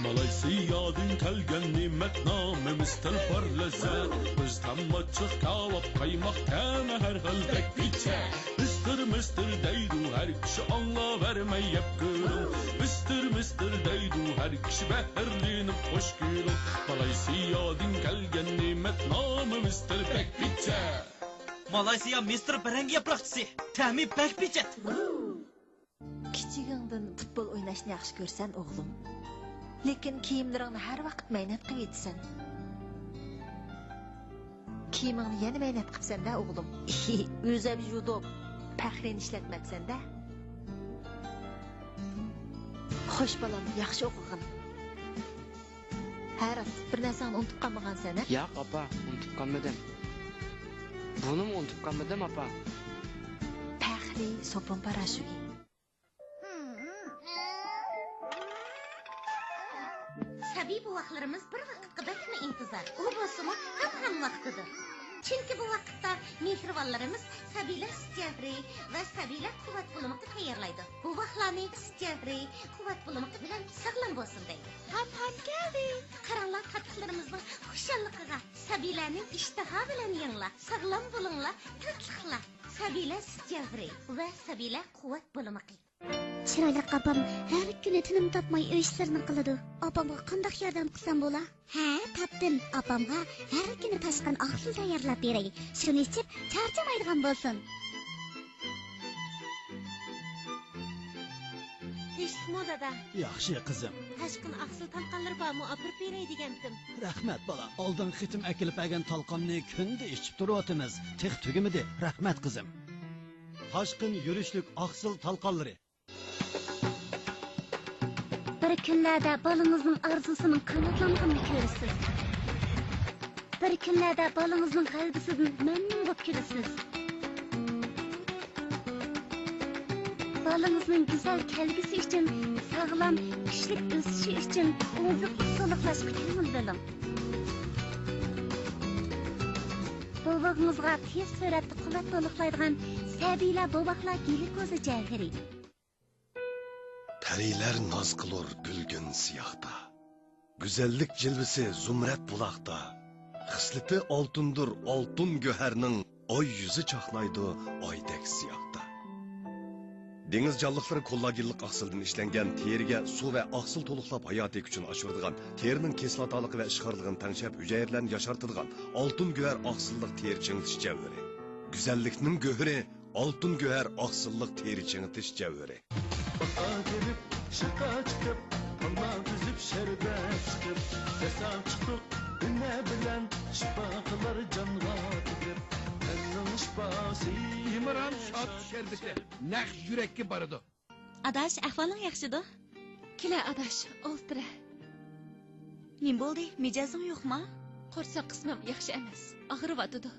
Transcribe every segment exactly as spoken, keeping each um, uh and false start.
مالايسىيادىن كەلگەن نېمەت، نامىمىز تىلپار لەززەت. بىز تاماچىق كاۋاپ، قايماق تەمى ھەر خىل بەك پىچە. مىستېر، مىستېر دەيدۇ ھەر كىشى، ئاڭلاۋەرمەي يەپ كۆرۈڭ. مىستېر، مىستېر دەيدۇ ھەر كىشى، بەھرىلىنىپ خوش كېلىڭ. مالايسىيادىن كەلگەن نېمەت، نامىمىز تىل بەك پىچە. مالايسىيا مىستېر بەرەڭگە ياپراقچىسى، تەمى بەك پىچەت. كىچىكىڭدىن پۇتبول ئويناشنى ياخشى كۆرىسەن، ئوغلۇم. لېكىن كىيىملىرىڭنى ھەر ۋاقىت مەينەت قىلىۋېتىسەن. كىيىمىڭنى يەنە مەينەت قىپسەن-دە، ئوغلۇم. ئۆزۈم يۇدۇم، پەخرىنى ئىشلەتمەپسەن-دە. خوش، بالام، ياخشى ئوقۇغىن. ھە، راست، بىر نەرسەڭنى ئۇنتۇپ قالمىغانسەن، ھە؟ ياق، ئاپا، ئۇنتۇپ قالمىدىم. بۇنىمۇ ئۇنتۇپ قالمىدىم، ئاپا. پەخرى، سوپۇن پاراشوكى. سەبىي بوۋاقلىرىمىز بىر ۋاقىتقا بەكمۇ ئىنتىزار. ئۇ بولسىمۇ ھەم ھەم ۋاقتىدۇر. چۈنكى بۇ ۋاقىتتا مېھرىبانلىرىمىز سەبىيلەر سۈت جەۋھىرى ۋە سەبىيلەر قۇۋۋەت بۇلىمىقى تەييارلايدۇ. بوۋاقلارنى سۈت جەۋھىرى، قۇۋۋەت بۇلىمىقى بىلەن ساغلام بولسۇن دەيدۇ. ھاپ ھاپ كەلدى. قاراڭلار، تاتلىقلىرىمىزنىڭ خۇشاللىقىغا. سەبىيلەرنىڭ ئىشتىها بىلەن يەڭلار. ساغلام بولۇڭلار، تاتلىقلار. سەبىيلەر سۈت جەۋھىرى ۋە سەبىيلەر قۇۋۋەت بۇلىمىقى. چىرايلىق ئاپام ھەر كۈنى تىنىم تاپماي ئۆي ئىشلىرىنى قىلىدۇ. ئاپامغا قانداق ياردەم قىلسام بولا؟ ھە، تاپتىم. ئاپامغا ھەر كۈنى تاشقان ئاقسىل تەييارلاپ بېرەي. شۇنى ئىچىپ چارچىمايدىغان بولسۇن. تىنچلىقمۇ، دادا؟ ياخشى، قىزىم. تاشقان ئاقسىل تالقانلىرى بارمۇ؟ ئاپىرىپ بېرەي دېگەنتىم. رەھمەت، بالا. ئالدىنقى قېتىم ئەكېلىپ بەرگەن تالقاننى كۈندە ئىچىپ تۇرۇۋاتىمىز. تېخى تۈگىمىدى. رەھمەت، قىزىم. تاشقىن يۈرۈشلۈك ئاقسىل تالقانلىرى. بىر كۈنلەردە بالىڭىزنىڭ ئارزۇسىنىڭ قاناتلانغىنىنى كۆرىسىز. بىر كۈنلەردە بالىڭىزنىڭ غەلىبىسىدىن مەمنۇن بولۇپ كۈلىسىز. بالىڭىزنىڭ گۈزەل كەلگۈسى ئۈچۈن، ساغلام، كۈچلۈك ئۆسۈشى ئۈچۈن ئوزۇقلۇق تولۇقلاشقا كۆڭۈل بۆلۈڭ. بوۋىقىڭىزغا تېز سۈرئەتتە قۇۋۋەت تولۇقلايدىغان سەبىيلەر بوۋاقلار گلۇكوزا جەۋھىرى. پەرىلەر ناز قىلۇر گۈلگۈن سىياھتا. گۈزەللىك جىلۋىسى زۇمرەت بۇلاقتا. خىسلىتى ئالتۇندۇر ئالتۇن گۆھەرنىڭ، ئاي يۈزى چاقنايدۇ ئايدەك سىياھتا. دېڭىز جانلىقلىرى كوللاگېنلىق ئاقسىلدىن ئىشلەنگەن، تېرىگە سۇ ۋە ئاقسىل تولۇقلاپ ھاياتىي كۈچىنى ئاشۇرىدىغان، تېرىنىڭ كىسلاتالىقى ۋە ئىشقارلىقىنى تەڭشەپ ھۈجەيرىلەرنى ياشارتىدىغان ئالتۇن گۆھەر ئاقسىللىق تېرە چىڭىتىش جەۋھىرى. گۈزەللىكنىڭ گۆھىرى، ئالتۇن گۆھەر ئاقسىللىق تېرە چىڭىتىش جەۋھىرى. باغقا كىرىپ، شىرقا چىقىپ، تاللا تۈزۈپ، شەربەت چىقىپ، دەسسەپ چىقتۇق ئۈنە بىلەن، شىپا قىلار جانغا تېپىپ، تەننىڭ شىپاسى. ئىمران شات شەربىتى نەق يۈرەككە بارىدۇ. ئاداش، ئەھۋالىڭ ياخشىدۇ؟ كېلە ئاداش، ئولتۇرە. نېمە بولدى؟ مىجەزىڭ يوقما؟ قورساق قىسمىم ياخشى ئەمەس، ئاغرىۋاتىدۇ.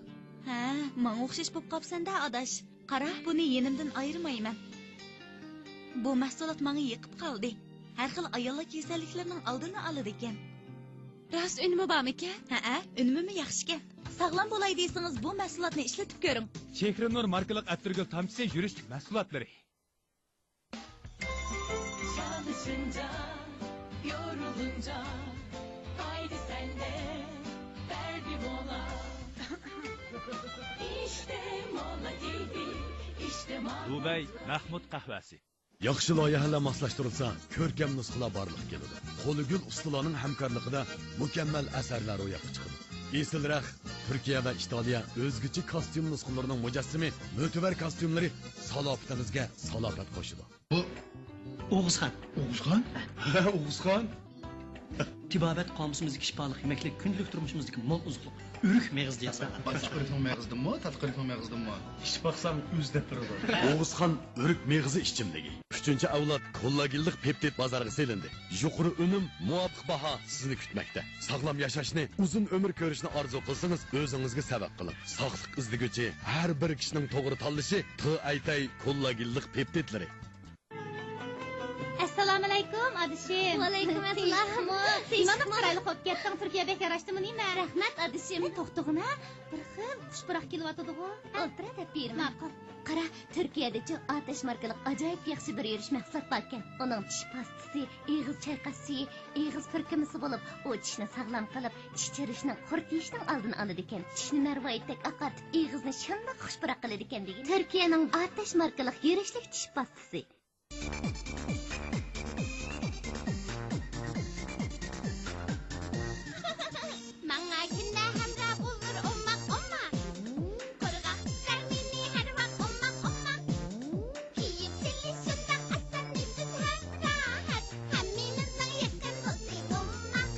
ھە، ماڭا ئوخشاش بوپ قاپسەن-دە ئاداش. قارا، بۇنى يېنىمدىن ئايرىمايمەن. بۇ مەھسۇلات ماڭا يېقىپ قالدى. ھەر خىل ئاياللار كېسەللىكلىرىنىڭ ئالدىنى ئالىدىكەن. راست ئۈنۈمى بارمىكەن؟ ھەئە، ئۈنۈمىمۇ ياخشىكەن. ساغلام بولاي دېسىڭىز، بۇ مەھسۇلاتنى ئىشلىتىپ كۆرۈڭ. چېھرىنۇر ماركىلىق ئەتىرگۈل تامچىسى يۈرۈشلۈك مەھسۇلاتلىرى. Çalışınca, yorulunca, haydi sen de ver bir mola. İşte mola keyfi, işte mola. دۇبەي مەخمۇت قەھۋەسى. ياخشى لايىھەلەر ماسلاشتۇرۇلسا، كۆركەم نۇسخىلار بارلىققا كېلىدۇ. قولى گۈل ئۇستىلارنىڭ ھەمكارلىقىدا مۇكەممەل ئەسەرلەر روياپقا چىقىدۇ. ئېسىل رەخت، تۈركىيە ۋە ئىتالىيە ئۆزگىچە كاستيۇم نۇسخىلىرىنىڭ مۇجەسسىمى، مۆتىۋەر كاستيۇملىرى سالاپىتىڭىزگە سالاپەت قوشىدۇ. بۇ ئوغۇزخان. ئوغۇزخان؟ ھە، ئوغۇزخان. تېبابەت قامۇسىمىزدىكى شىپالىق يېمەكلىك، كۈندىلىك تۇرمۇشىمىزدىكى مول ئوزۇقلۇق. ئۆرۈك مېغىزىدا ياسالغان. ئاچچىق ئۆرۈكنىڭ مېغىزىدىنمۇ، تاتلىق ئۆرۈكنىڭ مېغىزىدىنمۇ؟ ئىچىپ باقساڭ ئۆزى دەپ بېرىدۇ. ئوغۇزخان ئۆرۈك مېغىزى ئىچىملىكى. ئۈچىنچى ئەۋلاد كوللاگېنلىق پېپتىد بازارغا سېلىندى. يۇقىرى ئۈنۈم، مۇۋاپىق باھا سىزنى كۈتمەكتە. ساغلام ياشاشنى، ئۇزۇن ئۆمۈر كۆرۈشنى ئارزۇ قىلسىڭىز، ئۆزىڭىزگە سەۋەب قىلىڭ. ساغلىق ئىزدىگۈچى ھەر بىر كىشىنىڭ توغرا تاللىشى تېئەيتەي كوللاگېنلىق پېپتىدلىرى. ئەسسالامۇئەلەيكۇم. ئادىشىم. ۋەئەلەيكۇم ئەسسالام. تىنچلىقمۇ؟ نېمانداق چىرايلىق بولۇپ كەتتىڭ؟ تۈركىيە بەك ياراشتىمۇ نېمە؟ رەھمەت، ئادىشىم. توختىغىنا، بىر خىل خۇش پۇراق كېلىۋاتىدىغۇ. ئولتۇرە دەپ بېرىمەن. ماقۇل. قارا، تۈركىيەدىچۇ ئاتەش ماركىلىق ئاجايىپ ياخشى بىر يۈرۈش مەھسۇلات باركەن. ئۇنىڭ چىش پاستىسى، ئېغىز چايقاش سۈيى، ئېغىز پۈركۈمىسى بولۇپ، ئۇ چىشنى ساغلام قىلىپ، چىش چىرىشنىڭ، قۇرت يېيىشنىڭ ئالدىنى ئالىدىكەن. چىشنى مەرۋايىتتەك ئاقارتىپ، ئېغىزنى شۇنداق خۇش پۇراق قىلىدىكەن دېگىن. تۈركىيەنىڭ ئاتەش ماركىلىق يۈرۈشلۈك چىش پاستىسى. ماڭا كۈندە ھەمراھ بولۇر ئوماق، ئوماق. قۇرغاق تۇتار مېنى ھەر ۋاق، ئوماق، ئوماق. كىيىپ سېلىش شۇنداق ئاسان، نېپىز ھەم راھەت. ھەممىمىزنىڭ يېقىن دوستى ئوماق.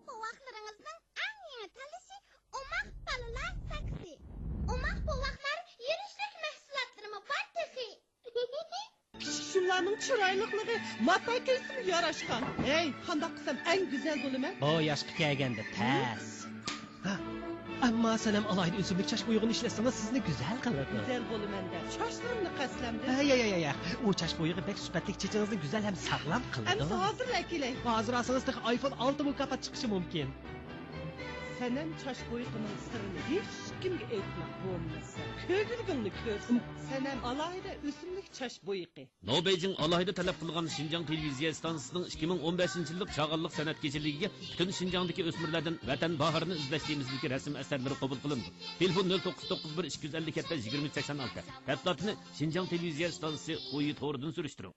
بوۋاقلىرىڭىزنىڭ ئەڭ يېڭى تاللىشى ئوماق بالىلار ساكىسى. ئوماق بوۋاقلار يۈرۈشلۈك مەھسۇلاتلىرىمۇ بار تېخى. كىچىك شۇملارنىڭ چىرايلىقلىقى، ماتا كىيسىمۇ ياراشقان. ھەي، قانداق قىلسام ئەڭ گۈزەل بولىمەن؟ بۇ ياشقا كەلگەندە تەس. ھە، ئەمما سەنەم ئالاھىدە ئۆسۈملۈك چاچ بويىغىنى ئىشلەتسىڭىز سىزنى گۈزەل قىلىدۇ. گۈزەل بولىمەن دەپ چاچلىرىمنى قەستلەمدىم. ھە، يا، يا، يا، يا. ئۇ چاچ بويىغى بەك سۈپەتلىك، چېچىڭىزنى گۈزەل ھەم ساغلام قىلىدۇ. ئەمسە ھازىرلا ئەكېلەي. ھازىر ئالسىڭىز تېخى ئايفون ئالتە مۇكاپات چىقىشى مۇمكىن. سەنەم چاچ بويىقىنىڭ سىرىنى ھېچكىمگە ئېيتما، بولمىسا كۆزلىرىڭنى كۆرسە. سەنەم ئالاھىدە ئۆسۈملۈك چاچ بويىقى. ناۋبەيجىڭ ئالاھىدە تەلەپ قىلغان شىنجاڭ تېلېۋىزىيە ئىستانسىسىنىڭ ئىككى مىڭ ئون بەشىنچى يىللىق چاغانلىق سەنئەت كېچىلىكىگە پۈتۈن شىنجاڭدىكى ئۆسمۈرلەردىن ۋەتەن باھارىنى ئىزدەش تېمىسىدىكى رەسىم ئەسەرلىرى قوبۇل قىلىنىدۇ. تېلېفون: نۆل توققۇز توققۇز بىر ئىككى يۈز ئەللىك يەتتە يىگىرمە ئۈچ سەكسەن ئالتە. تەپسىلاتنى شىنجاڭ تېلېۋىزىيە ئىستانسىسى خۇيى تورىدىن سۈرۈشتۈرۈڭ.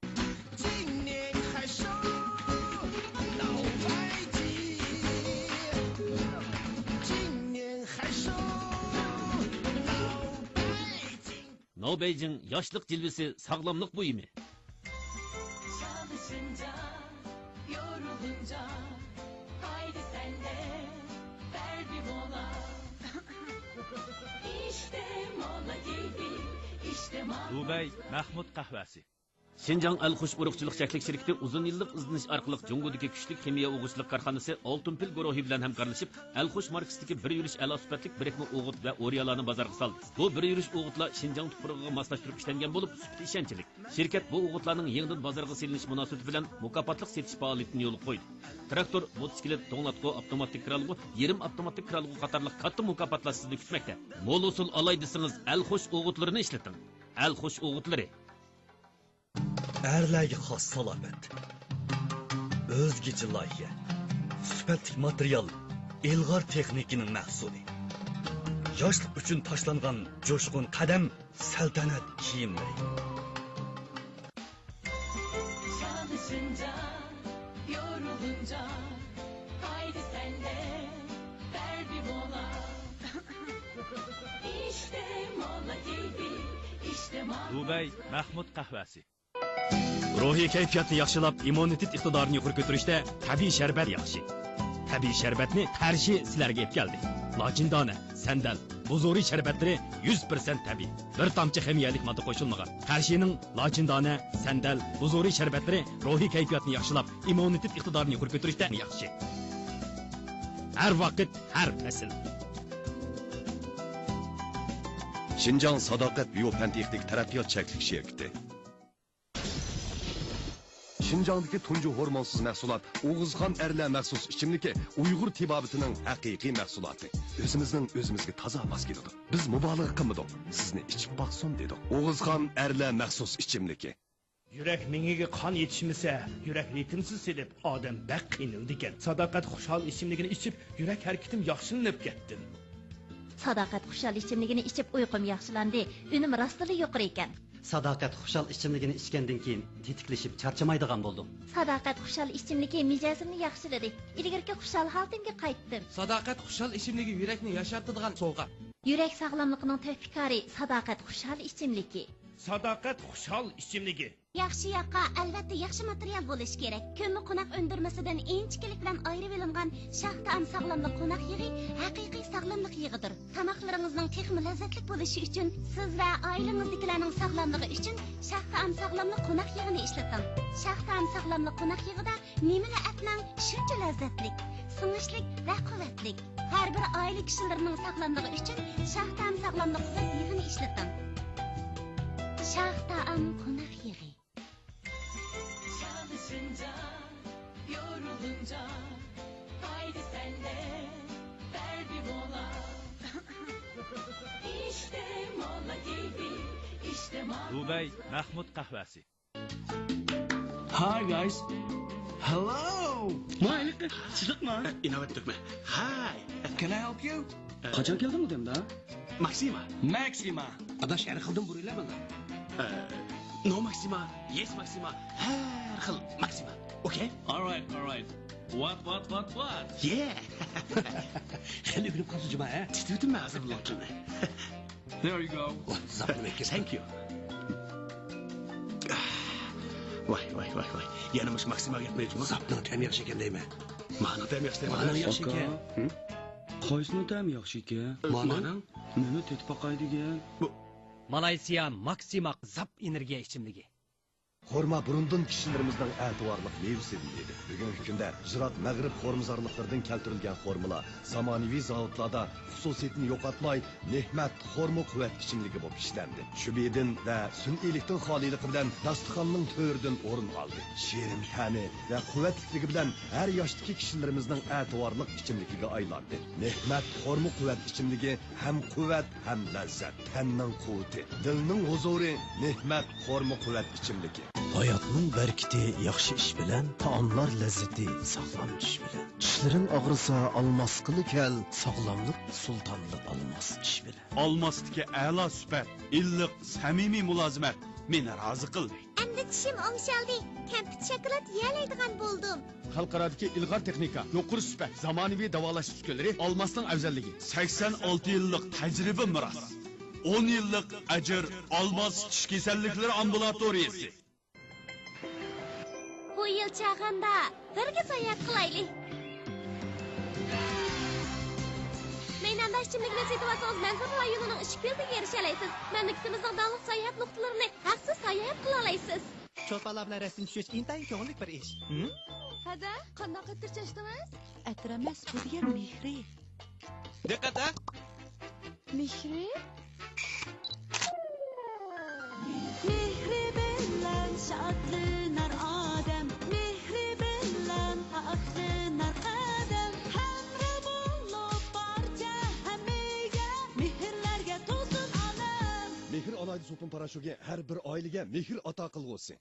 ناۋبەيجىڭ، ياشلىق جىلۋىسى، ساغلاملىق بۇيۇمى. دۇبەي مەھمۇد قەھۋەسى. شىنجاڭ ئەلخۇش ئۇرۇقچىلىق چەكلىك شىركىتى ئۇزۇن يىللىق ئىزدىنىش ئارقىلىق جۇڭگودىكى كۈچلۈك خىمىيە ئوغۇتچىلىق كارخانىسى ئالتۇن پىل گۇرۇھى بىلەن ھەمكارلىشىپ، ئەلخۇش ماركىسىدىكى بىر يۈرۈش ئەلا سۈپەتلىك بىرىكمە ئوغۇت ۋە ئورىيالارنى بازارغا سالدى. بۇ بىر يۈرۈش ئوغۇتلار شىنجاڭ تۇپرىقىغا ماسلاشتۇرۇپ ئىشلەنگەن بولۇپ، سۈپىتى ئىشەنچلىك. شىركەت بۇ ئوغۇتلارنىڭ يېڭىدىن بازارغا سېلىنىش مۇناسىۋىتى بىلەن مۇكاپاتلىق سېتىش پائالىيىتىنى يولغا قويدى. تىراكتور، موتوسىكلىت، توڭلاتقۇ، ئاپتوماتىك كىرئالغۇ، يېرىم ئاپتوماتىك كىرئالغۇ قاتارلىق كاتتا مۇكاپاتلار سىزنى كۈتمەكتە. مول ھوسۇل ئالاي دېسىڭىز، ئەلخۇش ئوغۇتلىرىنى ئىشلىتىڭ. ئەلخۇش ئوغۇتلىرى. ئەرلەرگە خاس سالاپەت. ئۆزگىچە لايىھە. سۈپەتلىك ماتېرىيال، ئىلغار تېخنىكىنىڭ مەھسۇلى. ياشلىق ئۈچۈن تاشلانغان جۇشقۇن قەدەم، سەلتەنەت كىيىملىرى. دۇبەي مەھمۇد قەھۋەسى. روھىي كەيپىياتنى ياخشىلاپ، ئىممۇنىتېت ئىقتىدارىنى يۇقىرى كۆتۈرۈشتە تەبىئىي شەربەت ياخشى. تەبىئىي شەربەتنى قارشى سىلەرگە ئېلىپ كەلدى. لاچىندانە، سەندەل، بۇزۇرى شەربەتلىرى يۈز پىرسەنت تەبىئىي، بىر تامچە خىمىيەلىك ماددا قوشۇلمىغان. قارشىنىڭ لاچىندانە، سەندەل، بۇزۇرى شەربەتلىرى روھىي كەيپىياتنى ياخشىلاپ، ئىممۇنىتېت ئىقتىدارىنى يۇقىرى كۆتۈرۈشتە ياخشى. ھەر ۋاقىت، ھەر پەسىل. شىنجاڭ ساداقەت بىيو پەن تېخنىك تەرەققىيات چەكلىك شىركىتى. شىنجاڭدىكى تۇنجى ھورمونسىز مەھسۇلات ئوغۇزخان ئەرلەر مەخسۇس ئىچىملىكى ئۇيغۇر تېبابىتىنىڭ ھەقىقىي مەھسۇلاتى. ئۆزىمىزنىڭ ئۆزىمىزگە تازا ماس كېلىدۇ. بىز مۇبالىغە قىلمىدۇق، سىزنى ئىچىپ باقسۇن دېدۇق. ئوغۇزخان ئەرلەر مەخسۇس ئىچىملىكى. يۈرەك مېڭىگە قان يېتىشمىسە، يۈرەك رىتىمسىز سېلىپ، ئادەم بەك قىينىلىدىكەن. ساداقەت خۇشال ئىچىملىكىنى ئىچىپ، يۈرەك ھەرىكىتىم ياخشىلىنىپ كەتتى. ساداقەت خۇشال ئىچىملىكىنى ئىچىپ، ئۇيقۇم ياخشىلاندى، ئۈنۈم راستلا يۇقىرى ئىكەن. ساداقەت خۇشال ئىچىملىكىنى ئىچكەندىن كېيىن تېتىكلىشىپ چارچىمايدىغان بولدۇم. ساداقەت خۇشال ئىچىملىكى مىجەزىمنى ياخشىلىدى، ئىلگىرىكى خۇشال ھالىتىمگە قايتتىم. ساداقەت خۇشال ئىچىملىكى يۈرەكنى ياشارتىدىغان سوۋغا. يۈرەك ساغلاملىقىنىڭ تۆھپىكارى ساداقەت خۇشال ئىچىملىكى. ساداقەت خۇشال ئىچىملىكى. ياخشى ياققا، ئەلۋەتتە، ياخشى ماتېرىيال بولۇشى كېرەك. كۆممە قوناق ئۈندۈرمىسىدىن ئىنچىكىلىك بىلەن ئايرىۋېلىنغان شاھ تائام ساغلاملىق قوناق يېغى ھەقىقىي ساغلاملىق يېغىدۇر. تاماقلىرىڭىزنىڭ تېخىمۇ لەززەتلىك بولۇشى ئۈچۈن سىز ۋە ئائىلىڭىزدىكىلەرنىڭ ساغلاملىقى ئۈچۈن شاھ تائام ساغلاملىق قوناق يېغىنى ئىشلىتىڭ. شاھ تائام ساغلاملىق قوناق يېغىدا نېمىلا ئەتمەڭ، شۇنچە لەززەتلىك، سىڭىشلىك ۋە قۇۋۋەتلىك. ھەر بىر ئائىلە كىشىلىرىنىڭ ساغلاملىقى ئۈچۈن شاھ تائام ساغلاملىق قوناق يېغىنى ئىشلىتىڭ. شاھ تائام قوناق يېغى. Haydi sen de ver bir mola. İşte mola keyfi, işte mola. دۇبەي مەخمۇت قەھۋەسى. Hi guys. Hello. ما ھېلىقى سىزىقما؟ ئىناۋەت تۆكمە. Hi. Can I help you? قاچان كەلدىڭ ئۇدەمدە؟ ماكسىما. ماكسىما. ئاداش، ھەر خىلدىن بۇرۇيلا ماڭا. ئە، no ماكسىما، yes ماكسىما، ھەر خىل ماكسىما. ئوكەي؟ All right, all right. What, what, what, what? Yeah. خېلى ئۆگىنىپ قاپسىز جۇما، ھە؟ تىتىۋېتىمەن ھازىر بۇلارنى. There you go. زاپنى كەس. Thank you. ۋاي، ۋاي، ۋاي، ۋاي. يەنە مۇشۇ ماكسىماغا يەتمەيدۇ. زاپنىڭ تەمى ياخشى ئىكەن دەيمەن. مانا تەمى ياخشى دەيمەن. مانا ياخشى ئىكەن. ئاكا، قايسىنىڭ تەمى ياخشى ئىكەن؟ مانىڭ. مانا. مېنى تېتىپ باقاي دېگەن. بۇ. مالايسىيا ماكسىما زاپ ئېنېرگىيە ئىچىملىكى. خورما بۇرۇندىن كىشىلىرىمىزنىڭ ئەتىۋارلىق مېۋىسى دېيىلدى. بۈگۈنكى كۈندە ئىجرائات مەغرىب خورمىزارلىقلىرىدىن كەلتۈرۈلگەن خورمىلار زامانىۋى زاۋۇتلاردا خۇسۇسىيىتىنى يوقاتماي، نېھمەت خورما قۇۋۋەت ئىچىملىكى بولۇپ ئىشلەندى. شۈبھىدىن ۋە سۈنئىيلىكتىن خالىيلىقى بىلەن داستىخاننىڭ تۆرىدىن ئورۇن ئالدى. شېرىن تەمى ۋە قۇۋۋەتلىكلىكى بىلەن ھەر ياشتىكى كىشىلىرىمىزنىڭ ئەتىۋارلىق ئىچىملىكىگە ئايلاندى. نېھمەت خورما قۇۋۋەت ئىچىملىكى ھەم قۇۋۋەت، ھەم لەززەت. تەننىڭ قۇۋۋىتى، دىلنىڭ ھۇزۇرى، نېھمەت خورما قۇۋۋەت ئىچىملىكى. ھاياتنىڭ بەرىكىتى ياخشى ئىش بىلەن، تائاملار لەززىتى ساغلام چۈش بىلەن. چىشلىرىڭ ئاغرىسا، ئالماسقىلا كەل، ساغلاملىق سۇلتانلىق ئالماس چىش بىلەن. ئالماستىكى ئەلا سۈپەت، ئىللىق، سەمىمىي مۇلازىمەت مېنى رازى قىلدى. ئەمدى چىشىم ئوڭشالدى، كەمپۈت شاكىلات يېيەلەيدىغان بولدۇم. خەلقئارادىكى ئىلغار تېخنىكا، يۇقىرى سۈپەت، زامانىۋى داۋالاش ئۈسكۈنىلىرى ئالماستىڭ ئەۋزەللىكى. سەكسەن ئالتە يىللىق تەجرىبە مىراس. ئون يىللىق ئەجىر ئالماس چىش كېسەللىكلىرى ئامبۇلاتورىيەسى. بۇ يىل چاغاندا بىرگە ساياھەت قىلايلى. مەيداندا ئىچىملىكنى سېتىۋالسىڭىز، مەنزىرە رايونىنىڭ ئىشىك بېلىتىگە ئېرىشەلەيسىز. مەملىكىتىمىزنىڭ داڭلىق ساياھەت نۇقتىلىرىنى ھەقسىز ساياھەت قىلالايسىز. چولپانلار بىلەن رەسىم چۈشۈرۈش ئىنتايىن كۆڭۈللۈك بىر ئىش. ھەدە، قانداق ئەتىر چاچتىڭىز؟ ئەتىر ئەمەس، بۇ دېگەن مېھرى. دىققەت ھە! مېھرى؟ مېھرى بىلەن شادلىنار ئادەم، مېھرى بىلەن پاكلىنار قەدەم، ھەمراھ بولۇپ بارچە ھەممىگە، مېھىرلەرگە تولسۇن ئالەم. مېھىر ئالاھىدە سوپۇن پاراشوكى ھەر بىر ئائىلىگە مېھىر ئاتا قىلغۇسى.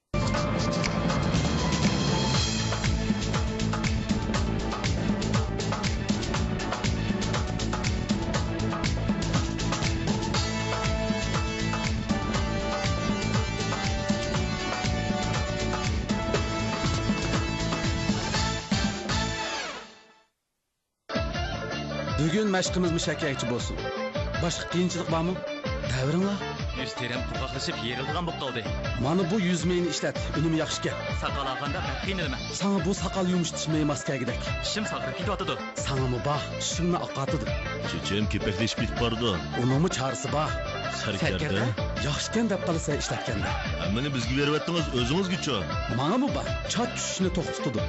بۈگۈن مەشقىمىزمۇ شەكەكچە بولسۇن. باشقا قىيىنچىلىق بارمۇ؟ دەۋرىڭلار. يۈز تېرەم قۇرغاقلىشىپ يېرىلىدىغان بولۇپ قالدى. مانا بۇ يۈز مېيىنى ئىشلەت، ئۈنۈمى ياخشىكەن. ساقال ئالغاندا بەك قىينىلىمەن. ساڭا بۇ ساقال يۇمشىتىش مېيى ماس كەلگۈدەك. چىشىم ساغرىپ كېتىۋاتىدۇ. ساڭىمۇ بار، چىشىڭنى ئاقارتىدۇ. چېچىم كېپەكلىشىپ كېتىپ بارىدۇ. ئۇنىڭمۇ چارىسى بار. سەركەردە؟ سەركەردە؟ ياخشىكەن دەپ قالىسەن ئىشلەتكەندە. ھەممىنى بىزگە بېرىۋەتتىڭىز، ئۆزىڭىزگىچۇ؟ ماڭىمۇ بار، چاچ چۈشۈشنى توختىتىدۇ.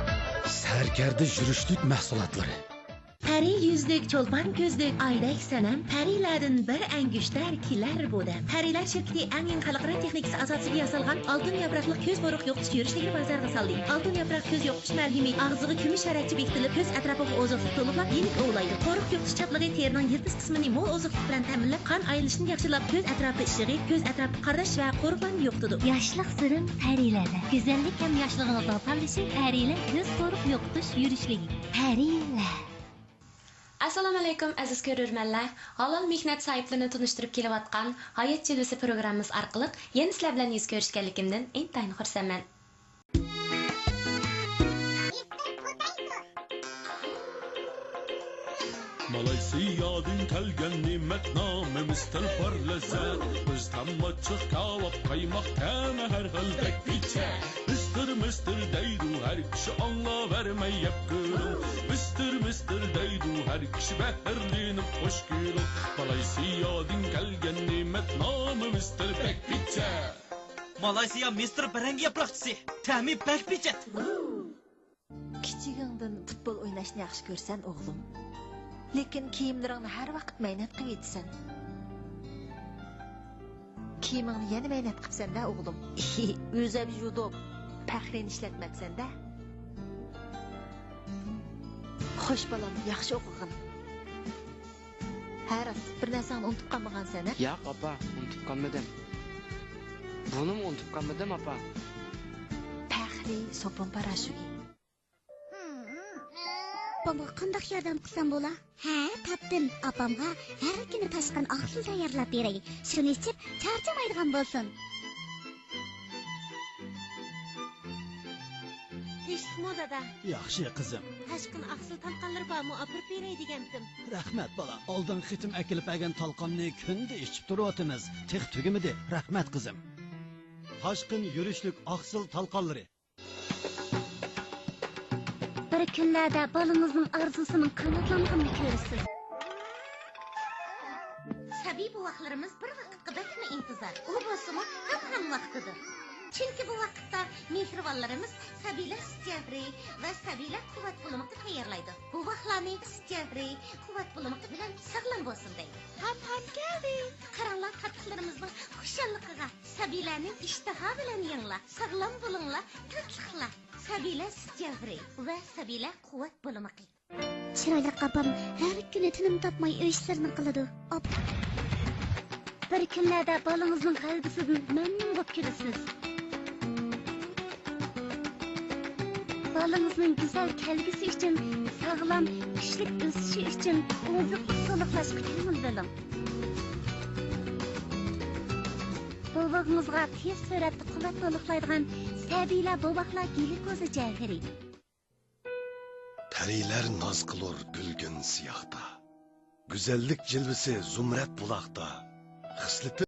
سەركەردە يۈرۈشلۈك مەھسۇلاتلىرى. پەرى يۈزلۈك، چولپان كۆزلۈك، ئايدەك سەنەم، پەرىلەردىن بىر ئەڭگۈشتەر كېلەر بۇ دەم. پەرىلەر شىركىتى ئەڭ يېڭى خەلقئارا تېخنىكىسى ئاساسىدا ياسالغان ئالتۇن ياپراقلىق كۆز قورۇق يوقىتىش يۈرۈشلۈكىنى بازارغا سالدى. ئالتۇن ياپراق كۆز يوقىتىش مەلھىمى ئاغزىغا كۈمۈش شارەچچە بېكىتىلىپ، كۆز ئەتراپىغا ئوزۇقلۇق تولۇقلاپ، يېنىك ئوۋلايدۇ. قورۇق يوقىتىش چاپلىقى تېرىنىڭ يىلتىز قىسمىنى مول ئوزۇقلۇق بىلەن تەمىنلەپ، قان ئايلىنىشنى ياخشىلاپ، كۆز ئەتراپىدا ئىششىقى، كۆز ئەتراپىدا قارىداش ۋە قورۇقلارنى يوقىتىدۇ. ياشلىق سىرىڭ پەرىلەردە. گۈزەللىك ھەم ياشلىقىڭىزنىڭ تاللىشى پەرىلەر كۆز قورۇق يوقىتىش يۈرۈشلۈكى. پەرىلەر. ئەسسالامۇئەلەيكۇم، ئەزىز كۆرۈرمەنلەر! ھالال مېھنەت ساھىبلىرىنى تونۇشتۇرۇپ كېلىۋاتقان ھايات جىلۋىسى پروگراممىمىز ئارقىلىق يەنە سىلەر بىلەن يۈز كۆرۈشكەنلىكىمدىن ئىنتايىن خۇرسەنمەن. مالايسىيادىن كەلگەن نېمەت نامى مىستېر پار لەززەت. بىز تاماچچىق، كاۋاپ، قايماق تەمى ھەر خىل بەك پىچە. مىستېر، مىستېر دەيدۇ ھەر كىشى، ئاڭلاۋەرمەي يەپ كۆرۈڭ. مىستېر، مىستېر دەيدۇ ھەر كىشى، بەھرىلىنىپ خوش كۈلۈڭ. مالايسىيادىن كەلگەن نېمەت نامى مىستېر بەك پىچە. مالايسىيا مىستېر بەرەڭگە ياپراقچىسى. تەمى بەك پىچەت. كىچىكىڭدىن پۇتبول ئويناشنى ياخشى كۆرىسەن، ئوغلۇم. لېكىن كىيىملىرىڭنى ھەر ۋاقىت مەينەت قىلىۋېتىسەن. كىيىمىڭنى يەنە مەينەت قىپسەن-دە، ئوغلۇم. ئۆزۈم يۇدۇپ، پەخرىنى ئىشلەتمەپسەن-دە. خوش بالام، ياخشى ئوقۇغىن. ھە راست، بىر نەرسەڭنى ئۇنتۇپ قالمىغانسەن ھە؟ ياق ئاپا، ئۇنتۇپ قالمىدىم. بۇنىمۇ ئۇنتۇپ قالمىدىم ئاپا. پەخرى سوپۇن پاراشوكى. ئاپامغا قانداق ياردەم قىلسام بولا؟ ھە، تاپتىم. ئاپامغا ھەر كۈنى تاشقىن ئاقسىل تەييارلاپ بېرەي. شۇنى ئىچىپ چارچىمايدىغان بولسۇن. تىنچلىقمۇ دادا؟ ياخشى قىزىم. تاشقىن ئاقسىل تالقانلىرى بارمۇ؟ ئاپىرىپ بېرەي دېگەنتىم. رەھمەت بالا. ئالدىنقى قېتىم ئەكېلىپ بەرگەن تالقاننى كۈندە ئىچىپ تۇرۇۋاتىمىز. تېخى تۈگىمىدى. رەھمەت قىزىم. تاشقىن يۈرۈشلۈك ئاقسىل تالقانلىرى. بىر كۈنلەردە بالىڭىزنىڭ ئارزۇسىنىڭ قاناتلانغىنىنى كۆرىسىز. سەبىي بوۋاقلىرىمىز بىر ۋاقىتقا بەكمۇ ئىنتىزار. ئۇ بولسىمۇ ھەم ھەم ۋاقتىدۇر. چۈنكى بۇ ۋاقىتتا مېھرىبانلىرىمىز سەبىيلەر سۈت جەۋھىرى ۋە سەبىيلەر قۇۋۋەت بۇلىمىقى تەييارلايدۇ. بوۋاقلارنى سۈت جەۋھىرى، قۇۋۋەت بۇلىمىقى بىلەن ساغلام بولسۇن دەيدۇ. ھەم ھەم كەلدى. قاراڭلار، تاتلىقلىرىمىزنىڭ خۇشاللىقىغا. سەبىيلەرنى ئىشتىها بىلەن يېڭىلا. ساغلام بولۇڭلار، تاتلىقلار. سەبىيلەر سۈت جەۋھىرى ۋە سەبىيلەر قۇۋۋەت بۇلىمىقى. چىرايلىق ئاپام ھەر كۈنى تىنىم تاپماي ئۆي ئىشلىرىنى قىلىدۇ. ئاپ-، بىر كۈنلەردە بالىڭىزنىڭ غەلىبىسىدىن مەمنۇن بولۇپ كېلىسىز. بالىڭىزنىڭ گۈزەل كەلگۈسى ئۈچۈن، ساغلام، كۈچلۈك ئۆسۈشى ئۈچۈن ئوزۇق-ئوزۇقلاشقا كۆڭۈل بۆلۈڭ. بوۋىقىڭىزغا تېز سۈرئەتتە قۇۋۋەت تولۇقلايدىغان سەبىيلەر بوۋاقلار گلۇكوزا جەۋھىرى. پەرىلەر ناز قىلۇر گۈلگۈن سىياھتا، گۈزەللىك جىلۋىسى زۇمرەت بۇلاقتا، خىسلىتى